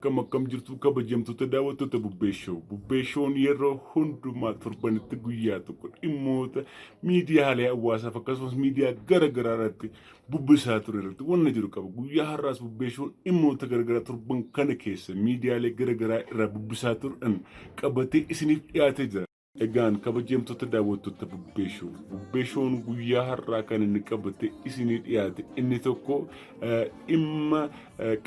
Akkam akkam jirtu kabajamtoota daawwattoota Bubbee Show. Bubbee Show'n yeroo hundumaa torbanitti guyyaa tokko dhimmoota miidiyaalee hawaasaaf akkasumas miidiyaa gara garaa irratti bubbisaa ture irratti wanna jiru qaba. Guyyaa har'aas Bubbee Show'n dhimmoota gara garaa torban kana keessa miidiyaalee gara garaa irraa bubbisaa turan qabatee isiniif dhiyaatee jira. Egaan kabajamtoota daawwattoota Bubbee Show, Bubbee Show'n guyyaa har'aa kan inni qabate isinii dhiyaate inni tokko dhimma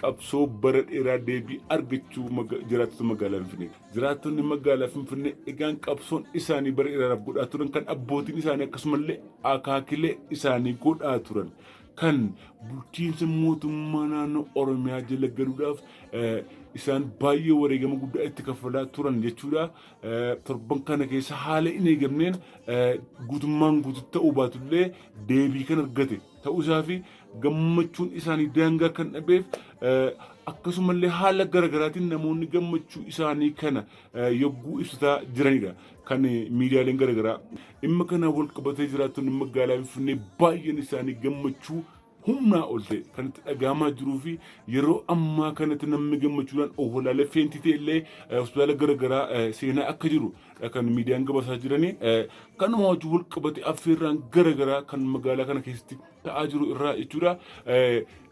qabsoo bara dheeraa deebii argachuu jiraattota magaalaa Finfinnee. Jiraattonni magaalaa Finfinnee egaan qabsoon isaanii bara dheeraadhaaf godhaa turan kan abbootiin isaanii akkasumallee akaakilee isaanii godhaa turan kan bulchiinsa mootummaa naannoo Oromiyaa jala galuudhaaf isaan baay'ee wareegama guddaa itti kaffalaa turan jechuudha. Torban kana keessa haala hin eegamneen guutummaan guututti ta'uu baatullee deebii kan argate ta'uu isaa fi gammachuun isaanii daangaa kan dhabeef akkasumallee haala garaagaraatiin namoonni gammachuu isaanii kana yogguu ibsataa jiranidha kan miidiyaaleen garaagaraa dhimma kanaan wal qabatee jiraattonni magaalaa Finfinnee baay'een isaanii gammachuu humnaa ol ta'e kan itti dhaga'amaa jiruu fi yeroo ammaa kanatti namni gammachuudhaan of walaalee feentii ta'e illee hospitaala garaagaraa seenaa akka jiru kan miidiyaan gabaasaa jiranii kanuma wajjin wal qabate affeerraan garaagaraa kan magaalaa kana keessatti ta'aa jiru irraa jechuudha.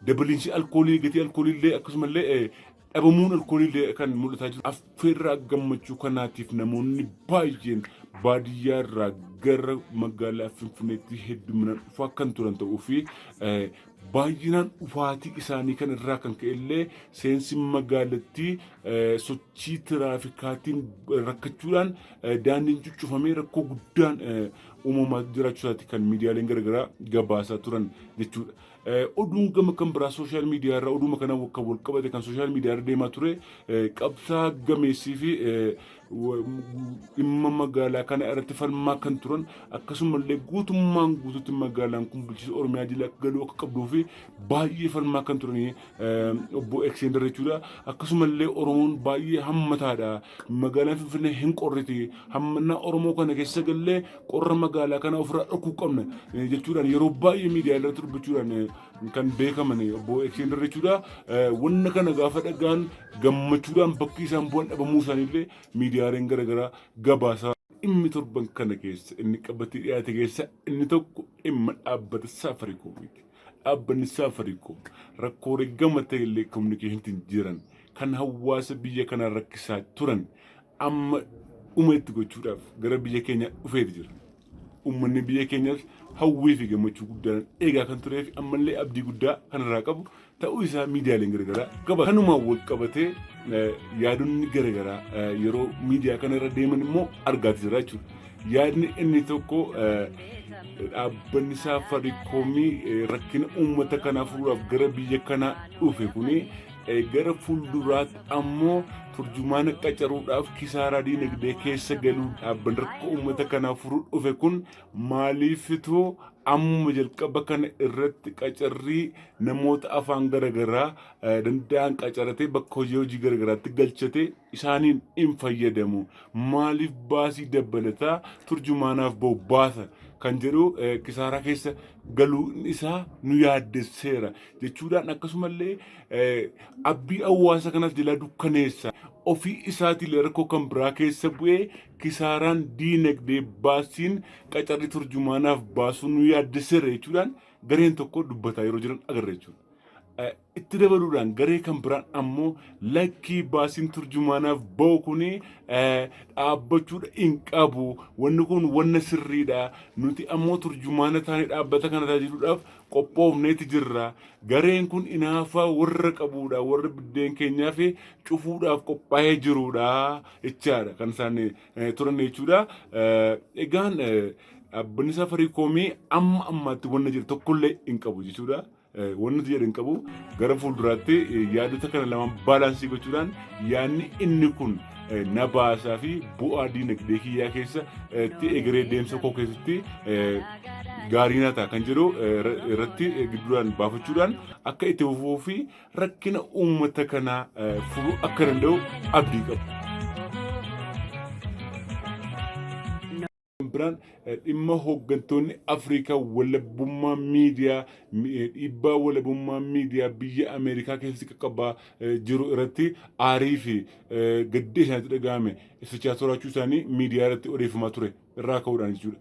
Dabaliinsi alkoolii gatii alkoolii illee akkasumallee dhabamuun alkoolii illee kan mul'ataa jiru. Affeerraa gammachuu kanaatiif namoonni baay'een baadiyyaa irraa gara magaalaa Finfinneetti hedduminaan dhufaa kan turan ta'uu fi baay'inaan dhufaatii isaanii kan irraa kan ka'e illee seensi magaalattii sochii tiraafikaatiin rakkachuudhaan daandiin cuccufamee rakkoo guddaan uumamaa jiraachuu isaati kan miidiyaaleen garaagaraa gabaasaa turan jechuudha. Oduun gama kan biraa sooshaal miidiyaa irra oduma kana kan wal qabate kan sooshaal miidiyaa irra deemaa ture qabsaa gameessii fi dhimma magaalaa kana irratti falmaa kan turan akkasumallee guutummaan guututti magaalaan kun bulchiinsa Oromiyaa jala akka galuu akka qabduu fi baay'ee falmaa kan turanii obbo Ekseendar jechuudha. Akkasumallee Oromoon baay'ee hammataadha. Magaalaan Finfinnee hin qorriti. Hammannaa Oromoo kana keessa gallee qorra magaalaa kana ofirraa dhorkuu qabna jechuudhaan yeroo baay'ee miidiyaa irratti dubbachuudhaan kan beekaman obbo Ekseendar jechuudha. Wanna kana gaafa dhagaan gammachuudhaan bakki isaan bu'an dhabamuu isaaniillee miidiyaaleen garaagaraa gabaasaa. Dhimmi torban kana keessa inni qabatee dhiyaate keessa inni tokko dhimma dhaabbata Saafarikoomiiti. Dhaabbanni Saafarikoom rakkoolee gama teeleekominikeeshiniitiin jiran kan hawaasa biyya kanaa rakkisaa turan amma dhuma itti gochuudhaaf gara biyya keenya dhufeeti jira. Uummanni biyya keenyas hawwii fi gammachuu guddaan eegaa kan turee fi ammallee abdii guddaa kan irraa qabu ta'uu isaa miidiyaaleen garaagaraa qaba. Kanumaan wal qabatee yaadonni garaagaraa yeroo miidiyaa kana irra deeman immoo argaati jira jechuudha. Yaadni inni tokko dhaabbanni Saafaariikoomii rakkina uummata kanaa furuudhaaf gara biyya kanaa dhufe kuni gara fuulduraatti ammoo turjumaana qacaruudhaaf kisaaraa diinagdee keessa galuu dhaabbanni rakkoo uummata kanaa furuu dhufe kun maaliifitoo ammuma jalqaba kana irratti qacarrii namoota afaan garaagaraa danda'an qacaratee bakka hojii hojii garaagaraatti galchatee isaaniin hin fayyadamu maaliif baasii dabalataa turjumaanaaf ba'u baasa kan jedhu kisaaraa keessa galuun isaa nu yaaddesseera jechuudhaan akkasumallee abdii hawaasa kanaas jalaa dukkaneessa ofii isaatiillee rakkoo kan biraa keessa bu'ee kisaaraan diinagdee baasiin qacarrii turjumaanaaf baasuu nu yaaddesseera jechuudhaan gareen tokko dubbataa yeroo jiran agarra jechuudha. Itti dabaluudhaan garee kan biraan ammoo lakkii baasiin turjumaanaaf ba'u kun dhaabbachuudha hin qabu. Wanni kun wanna sirriidha. Nuti ammoo turjumaana taanee dhaabbata kana tajaajiluudhaaf qophoofneeti jirra. Gareen kun inaafaa warra qabuudha. Warra biddeen keenyaa fi cufuudhaaf qophaa'ee jiruudha jechaadha kan isaan turan jechuudha. Egaan dhaabbanni Safarikoomii amma ammaatti wanna jiru tokkollee hin qabu jechuudha. Wanni nuti jedhu hin qabu. Gara fuulduraatti yaadota kana lamaan baalaansii gochuudhaan yaadni inni kun na baasaa fi bu'aa diinagdee kiyyaa keessa itti egeree deemsa koo keessatti gaarii na ta'a kan jedhu irratti gidduudhaan baafachuudhaan akka itti fufuu fi rakkina uummata kanaa furuu akka danda'u abdii qabu. Biraan dhimma hooggantoonni Afrikaa walabummaa miidiyaa, dhiibbaa walabummaa miidiyaa biyya Ameerikaa keessatti qaqqabaa jiru irratti aarii fi gadda isaanitti dhaga'ame ibsachaa turaachuu isaanii miidiyaa irratti odeeffamaa ture irraa ka'uudhaan jechuudha.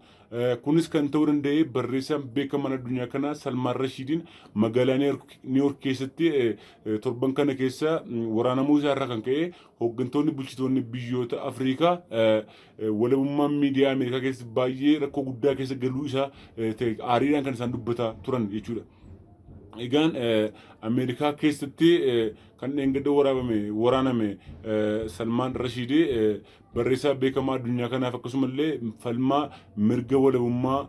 Kunis kan ta'uu danda'e barreessaan beekamaan addunyaa kanaa Salmaan Rashiidiin magaalaa Niiwoork keessatti torban kana keessa waraanamuu isaa irraa kan ka'e hooggantoonni bulchitoonni biyyoota Afrikaa walabummaan miidiyaa Ameerikaa keessatti baay'ee rakkoo guddaa keessa galuu isaa ta'e aariidhaan kan isaan dubbataa turan jechuudha. Egaan Ameerikaa keessatti kan dheengadda waraabame waraaname Salmaan Rashiidii barreessaa beekamaa addunyaa kanaaf akkasumallee falmaa mirga walabummaa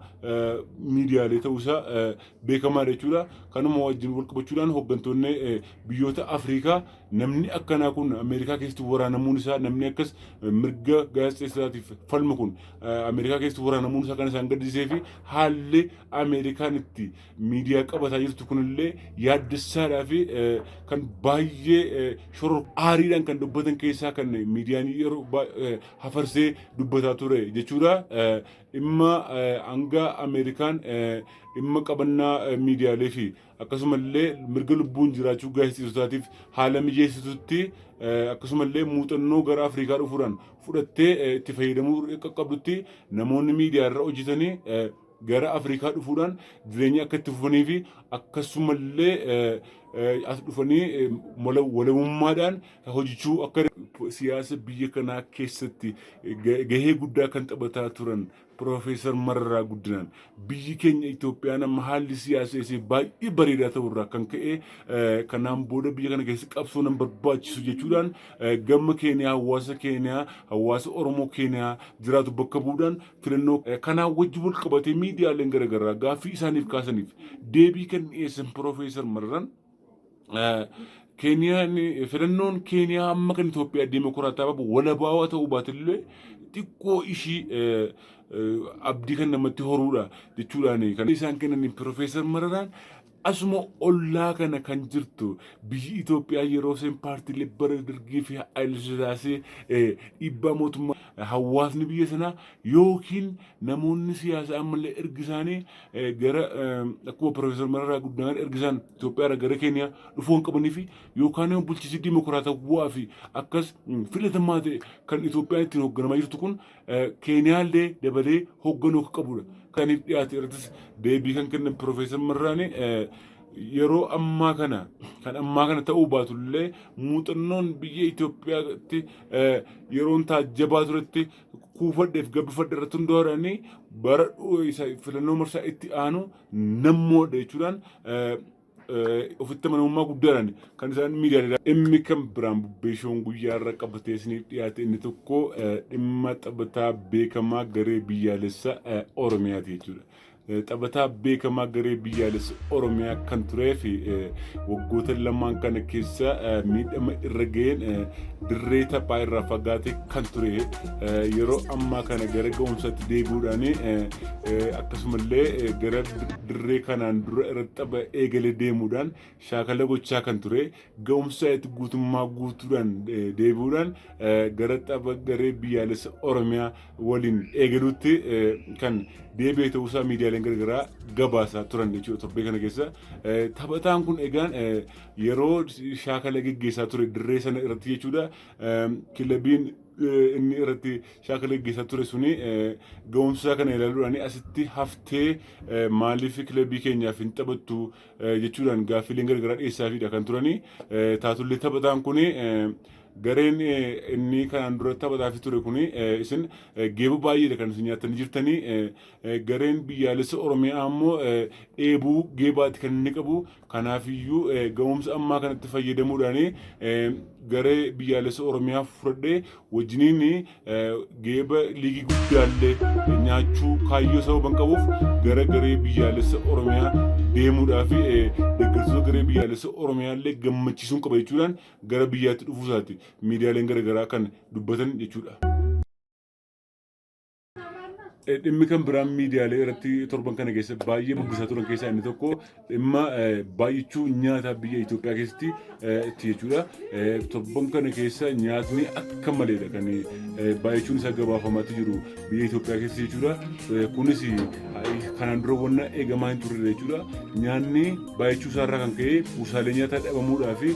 miidiyaalee ta'uusaa beekamaadha jechuudha. Kanuma wajjin wal qabachuudhaan hooggantoonni biyyoota Afrikaa namni akkanaa kun Ameerikaa keessatti waraanamuun isaa, namni akkas mirga gaazexeessaatiif falmu kun Ameerikaa keessatti waraanamuun isaa kan isaan gaddisee fi haalli Ameerikaan itti miidiyaa qabataa jirtu kunillee yaaddessaadhaa fi kan baay'ee shoror aariidhaan kan dubbatan keessaa kan miidiyaan yeroo hafarsee dubbataa ture jechuudha. Dhimma hanga Ameerikaan dhimma qabannaa miidiyaalee fi akkasumallee mirga lubbuun jiraachuu gaazexeessotaatiif haala mijeessitutti, akkasumallee muuxannoo gara Afrikaa dhufuudhaan fudhattee itti fayyadamuu qaqqabdutti, namoonni miidiyaa irra hojjetanii gara Afrikaa dhufuudhaan jireenya akka itti fufanii fi akkasumallee as dhufanii walabummaadhaan hojjechuu akka siyaasa biyya kanaa keessatti gahee guddaa kan taphataa turan Piroofeesar Mararaa Guddinaan biyyi keenya Itoophiyaan amma haalli siyaasa isee baay'ee bareedaa ta'u irraa kan ka'e kanaan booda biyya kana keessatti qabsoo nan barbaachisu jechuudhaan gama Keeniyaa hawaasa Keeniyaa, hawaasa Oromoo Keeniyaa jiraatu bakka bu'uudhaan filannoo kanaan wajjin wal qabatee miidiyaaleen garaagaraa gaaffii isaaniif kaasaniif deebii kan dhiyeessan Piroofeesar Mararaan, Keeniyaan, filannoon Keeniyaa amma kan Itoophiyaa dimokiraataa walabaawaa ta'uu baatellee xiqqoo ishii abdii kan namatti horuudha jechuudhaan kan isaan kennan. Piroofeesar Mararaan asuma ollaa kana kan jirtu biyyi Itoophiyaa yeroo isheen paartiilee bara Dargii fi Haayile dhiibbaa mootummaa hawaasni biyya sanaa yookiin namoonni siyaasaa ammallee ergi isaanii gara akkuma Piroofeesar Mararaa Guddinaan ergi isaan Itoophiyaa gara Keeniyaa dhufuu hin qabanii fi yookaan immoo bulchiinsi dimokiraatawaa fi akkas filatamaa ta'e kan Itoophiyaan ittiin hoogganamaa jirtu kun Keeniyaallee dabalee hoogganuu akka qabudha. Kaniif dhiyaate irrattis deebii kan kennan Piroofeesar Mararaan, yeroo ammaa kana kan ammaa kana ta'uu baatullee muuxannoon biyya Itoophiyaatti yeroon taajjabaa turetti kuufadheef gabbifadhe irratti hundaa'uudhaan bara filannoo marsaa itti aanu nammoodha jechuudhaan ofitti amanamummaa guddaadhaan kan isaan miidiyaalee. Dhimmi kan biraan bubbeeshoon guyyaa irra qabatee isiniif dhiyaate inni tokko dhimma taphataa beekamaa garee biyyaalessa Oromiyaati jechuudha. Taphataa beekamaa garee biyyaalessa Oromiyaa kan turee fi waggoota lamaan kana keessa miidhama irra ga'een dirree taphaa irraa fagaatee kan ture yeroo ammaa kana gara ga'umsaatti deebi'uudhaan akkasumallee gara dirree kanaan dura irratti tapha eegalee deemuudhaan shaakala gochaa kan ture ga'umsa itti guutummaa guutuudhaan deebi'uudhaan gara tapha garee biyyaalessa Oromiyaa waliin eegaluutti kan deebi'e ta'uusaa miidiyaaleen garaagaraa gabaasaa turan jechuudha torbee kana keessa. Taphataan kun egaan yeroo shaakala geggeessaa ture dirree sana irratti jechuudha, kilabiin inni irratti shaakala geggeessaa ture suni ga'umsa kana ilaaluudhaan asitti haftee maaliif kilabii keenyaaf hin taphattu jechuudhaan gaaffiileen garaagaraa dhiyeessaafiidha kan turanii. Taatullee taphataan kun gareen inni kanaan dura taphataafii ture kun isin geeba baay'eedha kan isin nyaattanii jirtanii, gareen biyyaalessa Oromiyaa ammoo dheebuu geebaati kan inni qabu, kanaafiyyuu ga'umsa ammaa kanatti fayyadamuudhaan garee biyyaalessa Oromiyaa fudhadhee wajjiniin geeba liigii guddaallee nyaachuu kaayyoo sababan qabuuf gara garee biyyaalessa Oromiyaa deemuudhaaf deeggartoota garee biyyaalessa Oromiyaallee gammachiisuun qaba jechuudhaan gara biyyaatti dhufuu isaati miidiyaaleen garaagaraa kan dubbatan jechuudha. Dhimmi kan biraan miidiyaalee irratti torban kana keessa baay'ee bubbisaa turan keessaa inni tokko dhimma baay'achuu nyaataa biyya Itoophiyaa keessatti itti jechuudha. Torban kana keessa nyaatni akka maleedha kan baay'achuun isaa gabaafamaatti jiru biyya Itoophiyaa keessa jechuudha. Kunis kanaan dura wanna eegamaa hin turre jechuudha. Nyaanni baay'achuu isaarraa kan ka'e kuusaalee nyaataa dhabamuudhaa fi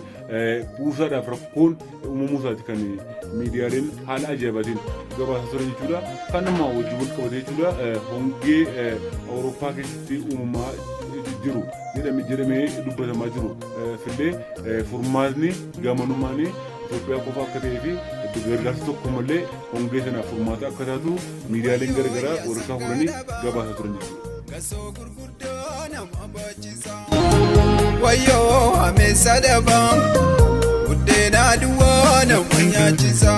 kuusaadhaaf rakkoon uumamuu isaati kan miidiyaaleen haala ajaa'ibaatiin gabaasaa turan jechuudha. Kanuma wajjin wal qabate jechuudha, hongee Awurooppaa keessatti uumamaa jiru jedhamee dubbatamaa jiru fillee furmaatni gamanumaan Itoophiyaa qofa akka ta'ee fi gargaarsa tokko malee hongee sanaaf furmaata akka taatu miidiyaaleen garaagaraa waraqaa fuudhanii gabaasaa turan jechuudha. Gasoo gurguddoo nama baachisa. Wayyoo hameessa dhabaa, buddeena duwwaa nama nyaachisa.